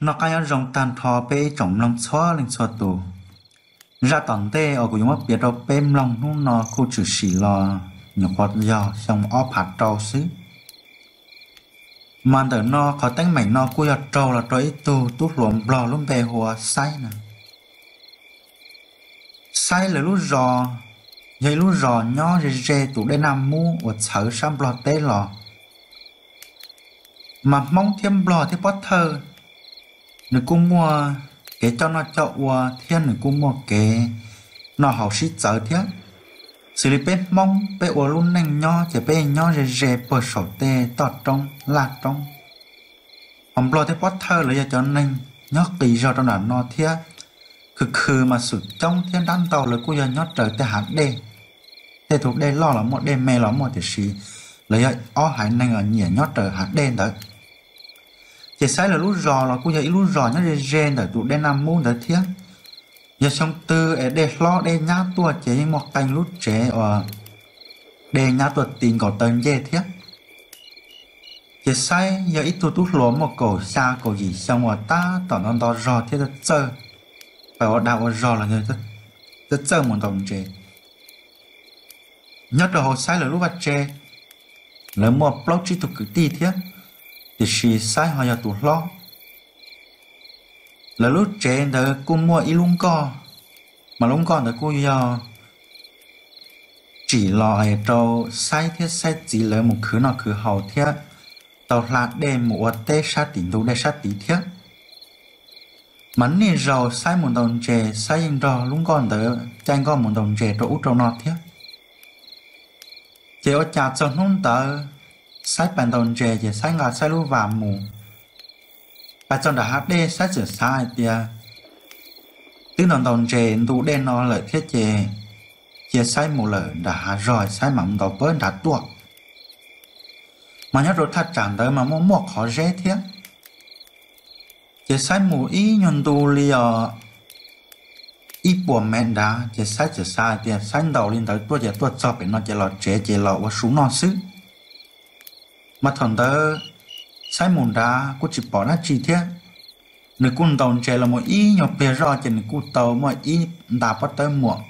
Noj qab nyob zoo tag nrho peb ib tsoom mloog txhua leej txhua tus. Zaj tom ntej uas kuv yuav muab piav rau peb mloog hnub no kuj tshwm sim los nyuam qhuav yog xyoo ob phav rau xwb. Mas ntawm no qhov teeb meem no kuj yog raug los rau ib tug tub hluas nplog lub npe hu ua Xaib na. Xaib lawv lub zos yog ib lub zos nyob ze ze tus dej Naj Mub uas txhawv sab Nplog teb los. Mas Hmoob thiab Nplog thiab Pob Thawj, nws kuj muaj kev coj noj coj ua thiab nws kuj muaj kev noj haus sib txawv thiab. Xws li peb Hmoob peb ua lub neej nyob ces peb nyob ze ze puag saum tej toj roob laj roob. Hos Nplog thiab Pob Thawj lawv yog cov neeg nyob qis zog rau nram no thiab, khwv khwv mas xwm coob thiab nrab ntau lawv kuj yog nyob raws tej hav dej. Tej tus dej loj los muaj, dej me los muaj, tiam sis lawv yog ob haiv neeg uas nyiam nyob raws hav dej ntawd. Ces Xaib lawv lub zos los kuj yog ib lub zos nyob ze ze ntawm tus dej Naj Mub ntawd thiab. Yog xyoo twg es dej hlob dej nyab tuaj ces yeej muaj qee lub tsev uas dej nyab tuaj ti nkaus taw ncej thiab. Ces Xaib yog ib tug tub hluas muaj kaum xya kaum yim xyoo uas tab tom nto nto zog thiab txawj, pab ua dag ua zog los txawj txawj mus ntaus ntses. Nyob rau hauv Xaib lawv lub vaj tse, lawv muaj plaub tsib tug kwv tij thiab, tiam sis Xaib ho yog tus hlob. Lawv lub tsev ntawd kuj muaj ib lub nkoj, mas lub nkoj ntawd kuj yog tsim los rau Xaib thiab Xaib txiv lawv mus khwv noj khwv haus thiab tau hla dej mus ua teb sab tim ntug dej sab tid thiab. Mas niaj zaus Xaib mus ntaus ntses, Xaib yeej nrog lub nkoj ntawd caij nkoj mus ntaus ntses rau ub rau no thiab. Ces ua cas txog hnub ntawd Xaib pais ntaus ntses ces Xaib nqa Xaib lub vas mus, pais txog nram hav dej Xaib txawm xav hais tias twb ntaus ntaus ntses ntu dej no lawm thiab ces cia Xaib mus lawm nram hav zog, Xaib mam mus ntaus pab nrad tuaj. Mas nyob rau thaj tsam ntawd mas muaj muaj qhov zeb thiab. Ces Xaib mus ib nyuag ntu li os ib puas mev nrad ces Xaib txawm xav hais tias Xaib ntaus li ntawd tuaj ces tuaj txog pem no ces los tsev ces los ua su noj xwb. Mas thaum ntawd Xaib mus nrad kuj tsis pom dab tsi thiab. Nws kuj ntaus ntses los mus ib nyuag pliag zoj ces nws kuj tau muaj ib nta pob tawb muam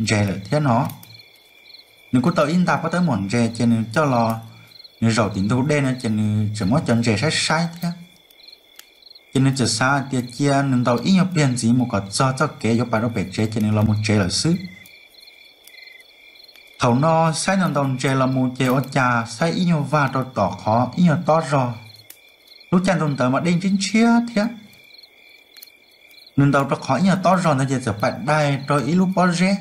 ntses lawm thiab no. Nws kuj tau ib nta pob tawb muam ntses ces nws coj los, nws zaum tim ntug dej no ces nws tseem muab cov ntses saib saib thiab. Ces nws txawm xav hais tias cia nws ntaus ib nyuag pliag ntxiv mus kom txog txoj kev yuav pais rau pem tsev ces nws los mus tsev lawm xwb. Thaum no Xaib ntaus ntaus ntses los mus ces ua cas Xaib ib nyuag vag rau tom qhov ib nyuag tob zog. Lub caij ntu ntawd mas dej ntshiab ntshiab thiab. Nws ntaus rau qhov ib nyuag tob zog ntawd ces txawm pais dai rau ib lub pob zeb.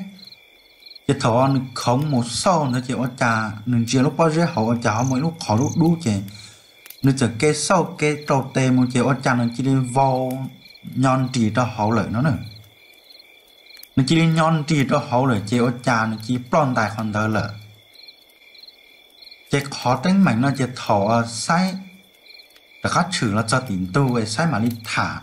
Ces thaum nws khoov mus xauj ntawd ces ua cas nws ntsia lub pob zeb hauv ua cas ho muaj ib lub qhov dub dub ces nws txawm ke xauj ke rau tes mus ces ua cas nws cia li vau nyo nris rau hauv lawm no na. Nws cia li nyo nris rau hauv lawm ces ua cas nws cia li ploj ntais qhov ntawd lawm. Ces qhov teeb meem no ces thaum Xaib rov qab tshwm los txog tim ntug es Xaib mam li tham.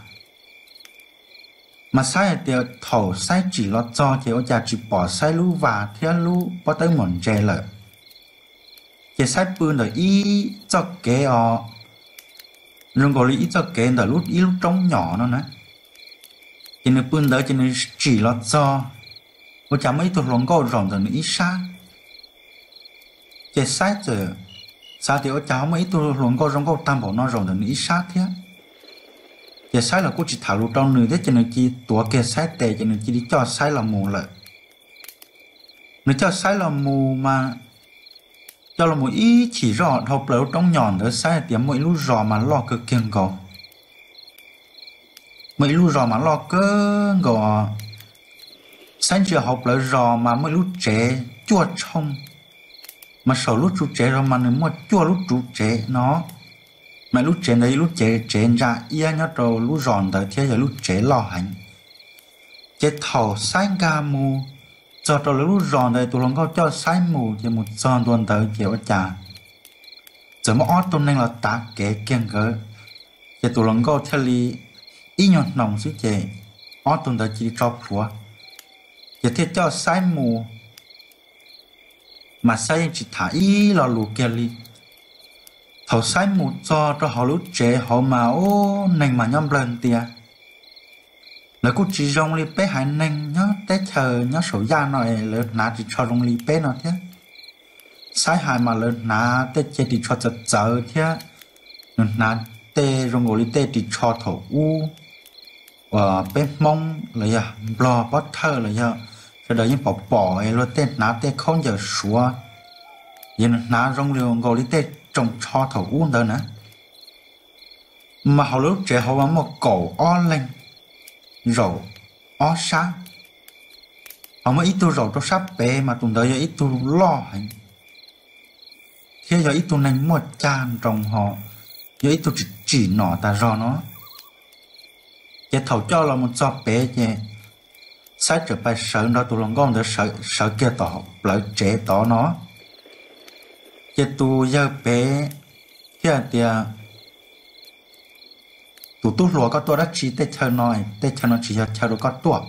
Mas Xaib hais tias thaum Xaib tsim los txog ces ua cas tsis pom Xaib lub vas thiab lub pob tawb muam ntses lawm. Ces Xaib pw ntawm ib txoj kev os, zoo nkaus li ib txoj kev ntawm ib lub roob nyom no na. Ces nws pw ntawd ces nws tsim los txog, ua cas muaj ib tug hluas nkauj zaum ntawm nws ib sab. Ces Xaib txawm xav tias ua cas ho muaj ib tug hluas nkauj zoo nkauj tag npaum no zaum ntawm nws ib sab thiab. Ces Xaib los kuj tsis tham lus rau nws thiab ces nws cia li tuav kiag Xaib tes ces nws cia li coj Xaib los mus lawm. Nws coj Xaib los mus mas coj los mus ib chim zoj dhau plaws lub roob nyom ntawd Xaib hais tias muaj ib lub zos mas loj kawg kiag nkaus. Muaj ib lub zos mas loj kawg nkaus. Xaib ntsia hauv plawv zos mas muaj ib lub tsev cuaj tshooj, mas saum lub tsev zos mas nws muaj cuaj lub tsev no. Mas lub tsev ntawd yog lub tsev ntsa iab nyob rau lub zos ntawd thiab yog lub tsev loj heev. Ces thaum Xaib nkag mus txog rau lawv lub zos ntawd tus hluas nkauj coj Xaib mus ces mus txog ntua ntawd ces ua cas txawm muaj ob tug neeg los tav kev kiag nkawd. Ces tus hluas nkauj thiaj li ib nyuag hnoos xwb ces ob tug ntawd cia li tso plhuav, ces thiaj coj Xaib mus. Mas Xaib yeej tsis tham ib lo lus kiag li. Thaum Xaib mus txog rau hauv lub tsev hauv mas ub, neeg mas nyob nplawg ntias. Lawv kuj tsis zoo li peb haiv neeg nyob teb chaws nyob saum yaj no es lawv hnav ris tsho zoo li peb no thiab. Xaib hais mas lawv hnav tej ce ris tsho txawv txawv thiab, nws hnav tej zoo nkaus li tej ris tsho thaum ub uas peb Hmoob los yog Nplog Pob Thawj los yog sawv daws yeej pom pom es luag tej hnav tej khaub ncaws Suav, yog nws hnav zoo li nkaus li tej tsoos tsho thaum ub ntawd na. Mas hauv lub tsev hauv mas muaj kaum ob leeg zaum ob sab, ho muaj ib tug zaum rau sab pem mas tus ntawd yog ib tug loj heev thiab yog ib tug neeg muaj cag nroos ho yog ib tug tsis tsim nom tas zog no. Ces thaum coj los mus txog pem ces Xaib txawm pais sawv nrog tus hluas nkauj ntawd sawv kiag tom plawv tsev tod no. Ces tus yawg pem thiaj tias, tus tub hluas, koj tuaj dab tsi tej chaw no? Tej chaw no tsis yog chaw rau koj tuaj,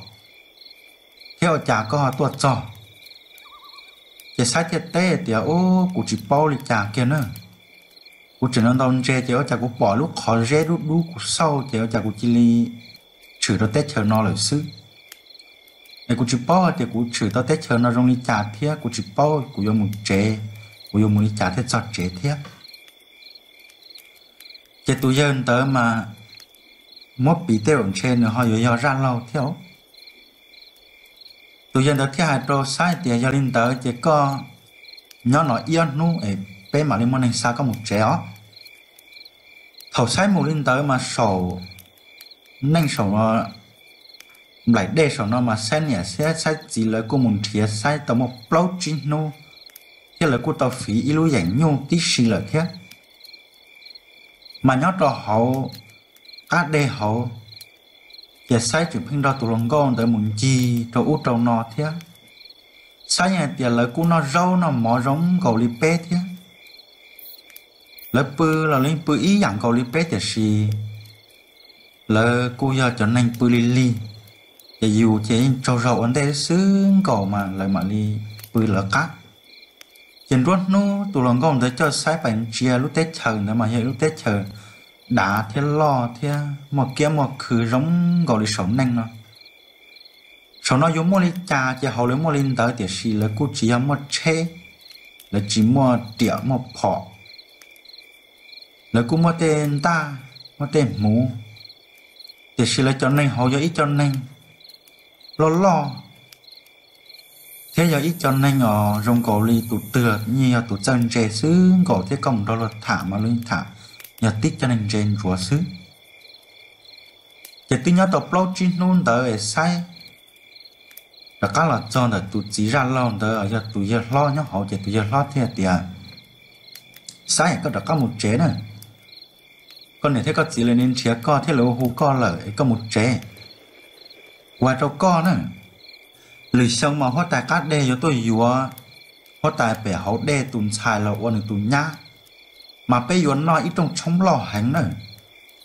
thiab ua cas koj ho tuaj txog? Ces Xaib thiaj teb tias, ub, kuv tsis paub li cas kiag na. Kuv tseem ntaus ntses ces ua cas kuv pom lub qhov zeb dub dub kuv xauj ces ua cas kuv cia li tshwm rau teb chaws no lawm xwb. Es kuv tsis paub hais tias kuv tshwm tau teb chaws no zoo li cas thiab kuv tsis paub kuv yuav mus tsev, kuv yuav mus li cas thiaj txog tsev thiab. Ces tus yawg ntawd mas muab piv tej zaum ntshe nws ho yuav yog zaj laug thiab. Tus yawg ntawd thiaj hais rau Xaib tias, yog li ntawd ces koj nyob no ib ob hnub es peb mam li muaj neeg xa koj mus tsev os. Thaum Xaib mus li ntawd mas saum neej saum no, nplaim dej saum no mas Xaib niam thiab Xaib txiv lawv kuj mus nrhiav Xaib tau muaj plaub tsib hnub, thiab lawv kuj tau fiv ib lub yeem nyuj tib si lawm thiab. Mas nyob rau hauv qab deg hauv, ces Xaib tseem pheej nrog tus hluas nkauj ntawd mus ncig rau ub rau no thiab. Xaib yeej hais tias lawv kuj noj zaub noj mov zoo nkaus li peb thiab. Lawv pw los yeej pw ib yam nkaus li peb tiam sis lawv kuj yog cov neeg pw lig lig, ces yus ces yeej tsaug zog ua ntej xwb nkaus mas lawv mam li pw lawv qab. Ces nruab hnub tus hluas nkauj ntawd coj Xaib pais ntsia lub teb chaws ntawd mas yog lub teb chaws dav thiab loj thiab muaj kiab muaj khw zoo nkaus li saum neej no. Saum no yuav muaj li cas ces hauv lawv muaj li ntawd tiam sis lawv kuj tsis yog muaj tsheb, lawv tsis muaj riam muaj phom, lawv kuj muaj tej ntaj, muaj tej hmuv, tiam sis lawv cov neeg hauv yog ib co neeg loj loj, thiab yog ib co neeg os zoo nkaus li tus twg yeej yog tus txawj ntse xwb nkaus thiab koj mus nrog luag tham mas luag yeej tham yog tib co neeg ntse ntsuav xwb. Ces twb nyob tau plaub tsib hnub ntawd es Xaib rov qab los txog ntawm tus txiv zaj laug ntawd yog tus yawg hlob nyob hauv ces tus yawg hlob thiaj tias, Xaib, koj rov qab mus tsev na. Koj niam thiab koj txiv lawv nrhiav koj thiab lawv hu koj lawm es koj mus tsev. Kuv hais rau koj na, lwm xyoo mas huab tais qab deg yuav tuaj yuav huab tais pem hauv dej tus ntxhais los ua nws tus nyab, mas peb yuav noj ib rooj tshoob loj heev na,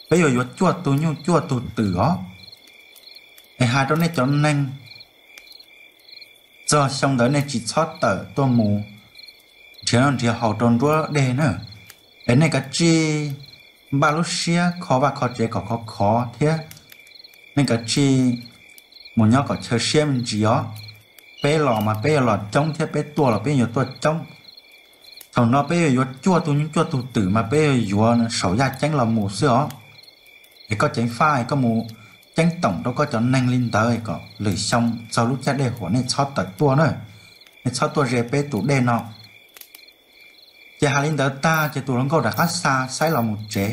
peb yuav yuav cuaj tug nyuj cuaj tug twm os. Es hais rau nej cov neeg, txog xyoo ntawd nej tsis txhob tawm tuaj mus nrhiav noj nrhiav haus rau nruab deg na, es nej kav tsij npaj lub siab kho vaj kho tsev kom khov khov thiab nej kav tsij mus nyob kom chaw siab me ntsis os. Peb los mas peb yuav los coob thiab peb tuaj los peb yuav tuaj coob. Thaum no peb yuav yuav cuaj tug nyuj cuaj tug twm mas peb yuav yuav saum yaj ceeb los mus xwb os. Es koj ceev faj es koj mus ceeb toom rau koj cov neeg li ntawd kom lwm xyoo txog lub caij dej huam nej txhob tawm tuaj na, nej txhob tuaj ze peb tus dej no. Ces hais li ntawd tag ces tus hluas nkauj rov qab xa Xaib los mus tsev.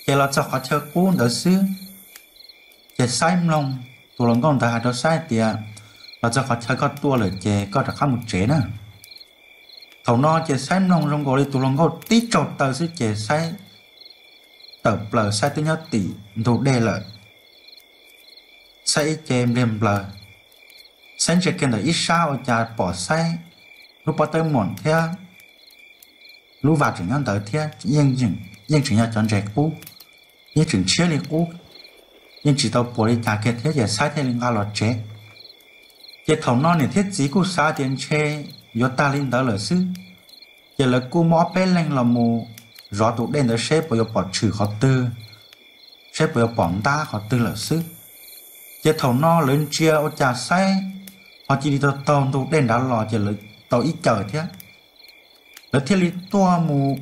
Ces los txog qhov chaw qub ntawd xwb, ces Xaib mloog tus hluas nkauj ntawd hais rau Xaib tias, los txog qhov chaw koj tuaj lawm ces koj rov qab mus tsev na. Thaum no ces Xaib mloog zoo nkaus li tus hluas nkauj tib tsaug taw xwb ces Xaib tawm plaws, Xaib twb nyob tim ntug dej lawm. Xaib ib ce npliag nplaws, Xaib ntsia kiag ntawm ib sab ua cas pom Xaib lub pob tawb muam thiab lub vas tseem nyob ntawd thiab, yeej tseem yog cov ntses qub, yeej tseem ntshiab li qub, yeej tsis tau puas li cas kiag thiab ces Xaib thiaj li nqa los tsev. Ces thaum no niam thiab txiv kuj xav tias ntshe yuav tag li ntawd lawm xwb, Ces lawv kuj muaj ob peb leeg los mus zov tus dej ntawd seb puas yuav pom tshwm qhov twg, seb puas yuav pom ntab qhov twg lawm xwb. Ces thaum no lawv ntsia ua cas saib ho cia li tau taug ntug dej nrad los ces lawv tau ib cawm thiab. Lawv thiaj li tuaj mus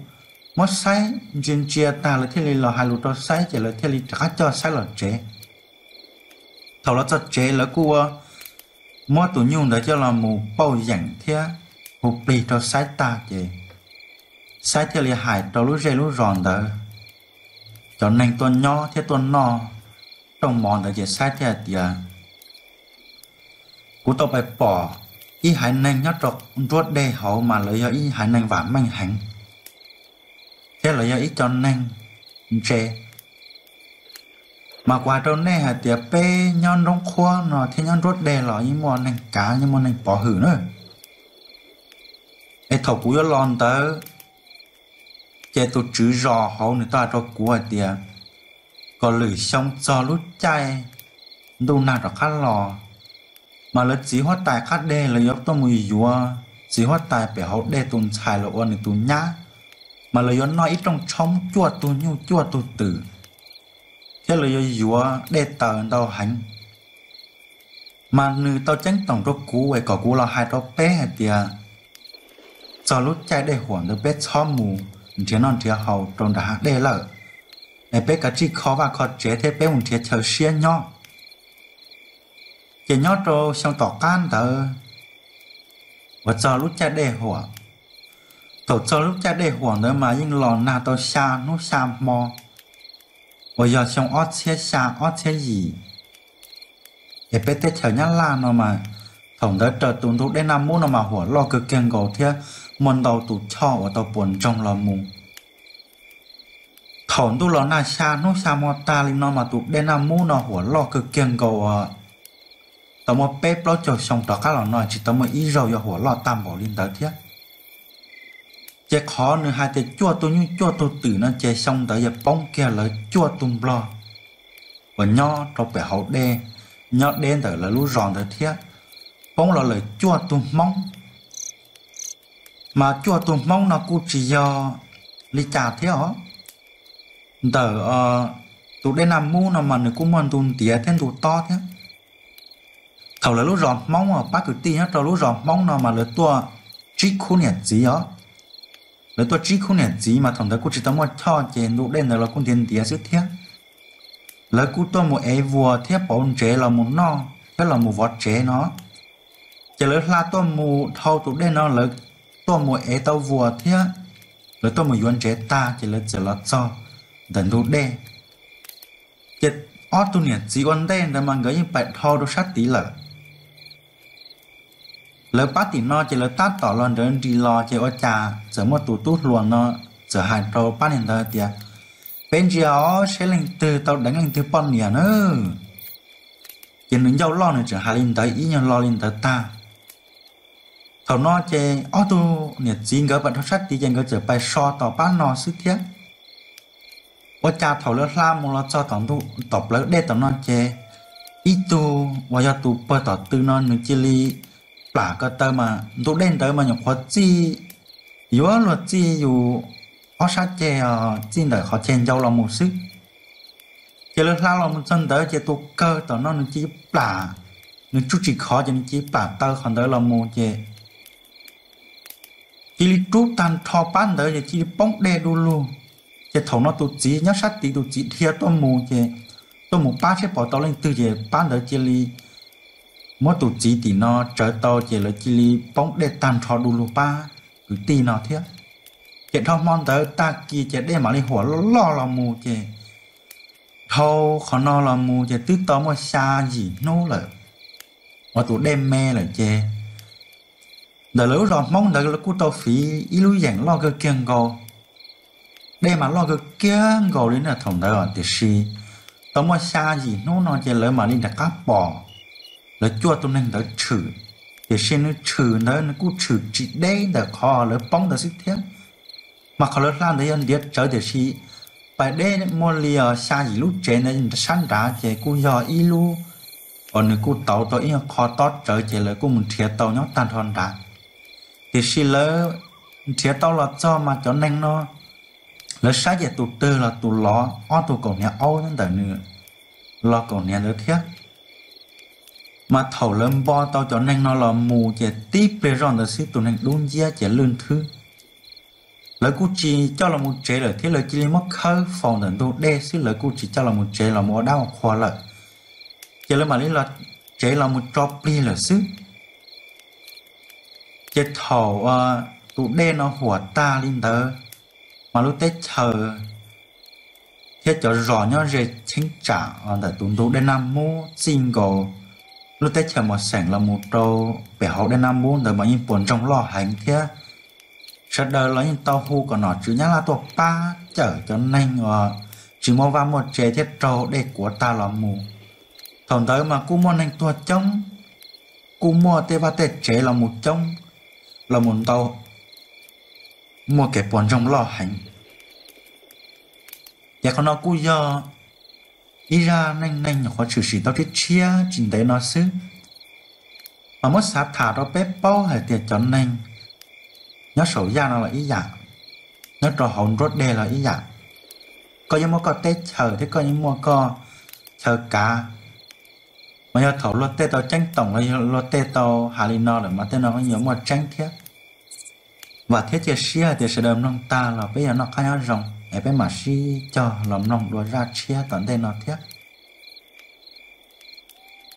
muab saib ntsia ntsia tag lawv thiaj li los hais lus rau saib ces lawv thiaj li rov qab coj saib los tsev. Thaum los txog tsev lawv kuj ua muab tus nyuj ntawd coj los mus pauj yeem thiab hu plig rau saib tag ces saib thiaj li hais rau lub zej lub zos ntawd, cov neeg tuaj nyob thiab tuaj noj rooj mov ntawd ces saib thiaj hais tias, kuv tau pais pom ib haiv neeg nyob rau nruab dej hauv mas lawv yog ib haiv neeg vam meej heev thiab lawv yog ib co neeg ntse. Mas kuv hais rau nej hais tias peb nyob nroob qhuab no thiab nyob nruab dej los yeej muaj neeg kav yeej muaj neeg pov hwm na. Es thaum kuv yuav los ntawd ces tus tswv zos hauv nws tau hais rau kuv hais tias kom lwm xyoo txog lub caij ntuj nag rov qab los mas lawv txiv huab tais qab deg lawv yuav tuaj mus yuav txiv huab tais pem hauv dej tus ntxhais los ua nws tus nyab, mas lawv yuav noj ib rooj tshoob cuaj tug nyuj cuaj tug twm thiab lawv yuav yuav dej taws ntau heev. Mas nws tau ceeb toom rau kuv es kom kuv los hais rau peb hais tias txog lub caij dej huam ntawd peb txhob mus nrhiav noj nrhiav haus rau nram hav dej lawm, es peb kav tsij kho vaj kho tsev thiab peb mus nrhiav chaw siab nyob. Ces nyob rau xyoo tom qab ntawd uas txog lub caij dej huam, thaum txog lub caij dej huam ntawd mas yeej los nag tau xya hnub xya hmo uas yog xyoo ob txhiab xya ob txhiab yim. Es peb teb chaws Nyab Laj no mas thaum ntawd raws tus ntug dej Naj Mub no mas huam loj kawg kiag nkaus thiab muaj ntau tus choj uas tau puas ntsoog los mus. Thaum ntuj los nag xya hnub xya hmo tag li no mas tus dej Naj Mub no huam loj kawg kiag nkaus uas tau muaj peb plaub caug xyoo rov qab los no tsis tau muaj ib zaug yuav huam loj tag npaum li ntawd thiab. Ces qhov nws hais tias cuaj tug nyuj cuaj tug twm no ces xyoo ntawd yog poob kiag lawv cuaj tug nplog uas nyob rau pem hauv dej, nyob deb ntawm lawv lub zos ntawd thiab, poob los lawm cuaj tug Hmoob. Mas cuaj tug Hmoob no kuj tsis yog li cas thiab os. Ntawm tus dej Naj Mub no mas nws kuj muaj ntu ntiav thiab ntu tob thiab. Thaum lawv lub zos Hmoob pab kwv tij nyob rau lub zos Hmoob no mas lawv tuaj tsib khub niam txiv os. Lawv tuaj tsib khub niam txiv mas thaum ntawd kuj tsis tau muaj choj ces ntu dej ntawd los kuj ntiav ntiav xwb thiab. Lawv kuj tuaj mus ev vuas thiab pauv ntsev los mus noj thiab los mus vov tsev no. Ces lawv hla tuaj mus dhau tus dej no lawv tuaj mus ev tau vuas thiab lawv tuaj mus yuav ntsev tag ces lawv txawm los txog ntawm ntug dej. Ces ob tug niam txiv ua ntej ntawd mas nkawd yeej pais dhau rau sab tid lawm. Lawv pab tim no ces lawv tab tom los nrawd nris los ces ua cas txawm muaj tus tub hluas no txawm hais rau pab niag ntawd tias, peb ntsia os seb leej twg tau deev leej twg poj niam na. Ces nws ncauj loj nws tseem hais li ntawd ib nyuag lo li ntawd tag. Thaum no ces ob tug niam txiv nkawd pais dhau sab tid ces nkawd txawm pais so tom pab no xwb thiab. Ua cas thaum lawv hla mus los txog tom plawv dej tom no ces ib tug uas yog tus pawg tom tw no nws cia li plam ko taw mas ntu dej ntawd mas nyuam qhuav txij, yuav luag txij yus ob sab ceg, txij ntawm qhov ceg ncau los mus xwb. Ces lawv hla los mus txog ntawd ces tus kawg tom no nws cia li plam, nws tsuj tsis khov ces nws cia li plam taw qhov ntawd los mus ces cia li rub tag nrho pab ntawd ces cia li poob dej du lug. Ces thaum no tus txiv nyob sab tid tus txiv dhia tuaj mus ces tuaj mus pab seb pom tau leej twg ces pab ntawd cia li muab tus txiv tim no tsawv tau ces lawv cia li poob dej tag nrho du lug pab kwv tij no thiab. Ces dhau hmo ntawd tag kis ces dej mam li huam loj los mus ces dhau qhov no los mus ces twb tau muaj xya yim hnub lawm uas tus dej me lawm ces ntawm lawv lub zos Hmoob ntawd lawv kuj tau fiv ib lub yeem loj kawg kiag nkaus. Dej mas loj kawg kiag nkaus li na thaum ntawd tiam sis tau muaj xya yim hnub no ces lawv mam li rov qab pom lawv cuaj tus neeg ntawd tshwm. Tiam sis nws tshwm ntawd nws kuj tshwm tsis deb ntawm qhov lawv poob ntawd xwb thiab. Mas qhov lawv hla ntawd yog ntiav tsawv tiam sis pais deb muaj li xya yim lub tsev ntawd sab nrad ces kuj yog ib lub uas nws kuj tauv tau ib qho tob tsawv ces lawv kuj mus nrhiav tau nyob tag nrho nrad. Tiam sis lawv nrhiav tau los txog mas cov neeg no lawv saib ces tus twg los tus lov ob tug kaus hniav aub ntawm nws los kaus hniav ntawd thiab. Mas thaum lawv npo tau cov neeg no los mus ces tib pliag zoj ntawd xwb tus neeg dub nciab ces lwj nthwb. Lawv kuj tsis coj los mus tsev lawm thiab, lawv cia li muab khawb faus ntawm ntug dej xwb, lawv kuj tsis coj los mus tsev los mus ua dab ua qhua lawm. Ces lawv mam li los tsev los mus tso plig lawm xwb. Ces thaum tus dej no huam tag li ntawd, mas lub teb chaws thiab cov zos nyob ze cheeb tsam ntawm tus ntug dej Naj Mub txij nkaus lub teb chaws Mos Xeem los mus rau pem hauv dej Naj Mub ntawd mas yeej puas ntsoog loj heev thiab. Sawv daws los yeej tau hu kom nom tswv Nyab Laj tuaj pab cawm cov neeg uas tsis muaj vaj muaj tse thiab raug dej kuav tag los mus. Thaum ntawd mas kuj muaj neeg tuag coob, kuj muaj tej vaj tej tsev los mus coob, los mus ntau, muaj kev puas ntsoog loj heev. Ces qhov no kuj yog ib zaj neej neeg nyuam qhuav tshwm sim tau tshiab tshiab tsis ntev no xwb, mas muab xav tham rau peb paub hais tias cov neeg nyob saum yaj no los ib yam, nyob rau hauv nruab dej los ib yam. Koj yeej muaj koj teb chaws thiab koj yeej muaj koj chaw kav, mas yog thaum luag tej tau ceeb toom los yog luag tej tau hais li no lawm mas tej no yeej yuav muaj tseeb thiab. Vam thiab cia siab hais tias sawv daws mloog tag los peb yuav noj qab nyob zoo es peb mam sib cog los mloog dua zaj tshiab tom ntej no thiab.